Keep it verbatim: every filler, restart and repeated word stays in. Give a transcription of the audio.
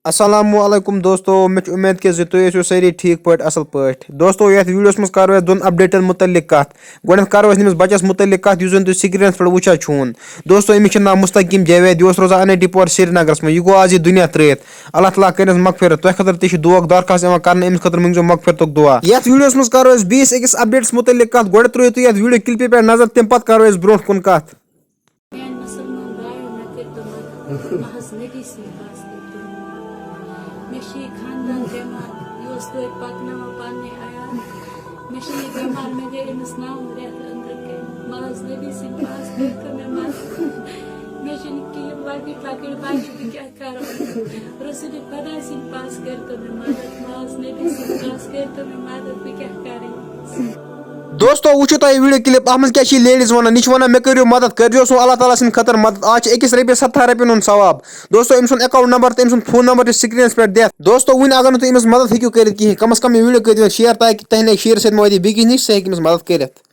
السلام علیکم دوستو، مےٚ چھِ اُمید کہِ زِ تُہۍ ٲسِو سٲری ٹھیٖک پٲٹھۍ، اَصٕل پٲٹھۍ۔ دوستو، یَتھ ویٖڈیوَس منٛز کَرو أسۍ دۄن اَپڈیٹَن مُتعلِق کَتھ۔ گۄڈٕنٮ۪تھ کَرو أسۍ أمِس بَچَس مُتعلِق کَتھ، یُس زَن تُہۍ سِکریٖنَس پٮ۪ٹھ وٕچھان چھُون۔ دوستو، أمِس چھُ ناو مُستقیٖم جاوید، یہِ اوس روزان این آئی ٹی پور سرینگرَس منٛز۔ یہِ گوٚو آز یہِ دُنیا ترٛٲوِتھ۔ اللہ تعالیٰ کٔرِنَس مغفرت۔ تۄہہِ خٲطرٕ تہِ چھِ دُعاہُک درخواست یِوان کَرنہٕ، أمِس خٲطرٕ مٔنٛگزیو مغفرتُک دُعا۔ یَتھ ویٖڈیوَس منٛز کَرو أسۍ بیٚیِس أکِس اَپڈیٹَس مُتعلِق کَتھ۔ گۄڈٕ ترٛٲیِو تُہۍ یَتھ ویٖڈیو کِلپہِ پٮ۪ٹھ نظر، تَمہِ پَتہٕ کَرو أسۍ برٛونٛٹھ کُن کَتھ۔ میٛانہِ مُسلمان بایو، مےٚ کٔرۍ تو مدد، محض نبی سٕنٛدِ خاص کٔرۍ تو مےٚ مدد۔ مےٚ چھُ یہِ خاندان بٮ۪مار، یہِ اوس توتہِ پکناوان پننُے عیال۔ مےٚ چھُ یہِ بٮ۪مار، مےٚ گٔے أمِس نَو رٮ۪تھ أنٛدرٕ کَنہِ۔ محض نبی سٕنٛدِ خاص کٔرۍ تو مےٚ مدد۔ مےٚ چھِنہٕ کِہیٖنۍ، لۄکٕٹۍ لۄکٕٹۍ بچہِ، بہٕ کیٛاہ کرٕ؟ رسول خدا سٕنٛدِ پاس کٔرۍ تو مےٚ مدد، محض نبی سٕنٛدِ پاس کٔرۍ تو مےٚ مدد، بہٕ کیٛاہ کرٕ؟ دوستو، وٕچھِو تۄہہِ یہِ ویٖڈیو کِلِپ، اَتھ منٛز کیٛاہ چھِ یہِ لیڈیٖز وَنان؟ یہِ چھِ وَنان، مےٚ کٔرِو مدد، کٔرۍزیوس وۄنۍ اللہ تعالیٰ سٕنٛدِ خٲطرٕ مدد۔ آز چھِ أکِس رۄپیَس ستتھن رۄپیَن ہُنٛد ثواب۔ دوستو، أمۍ سُنٛد اکاونٹ نمبر تہٕ أمۍ سُنٛد فون نمبر چھُ سکریٖنَس پٮ۪ٹھ دِتھ۔ دوستو، وٕنہِ اگر نہٕ تُہۍ أمِس مدد ہیٚکِو کٔرِتھ کِہیٖنۍ، کم از کم یہِ ویٖڈیو کٔرِو شیئر، تاکہِ تۄہہِ نِش شیئر سۭتۍ ما واتہِ بیٚکِس نِش، سُہ ہیٚکہِ أمِس مدد کٔرِتھ۔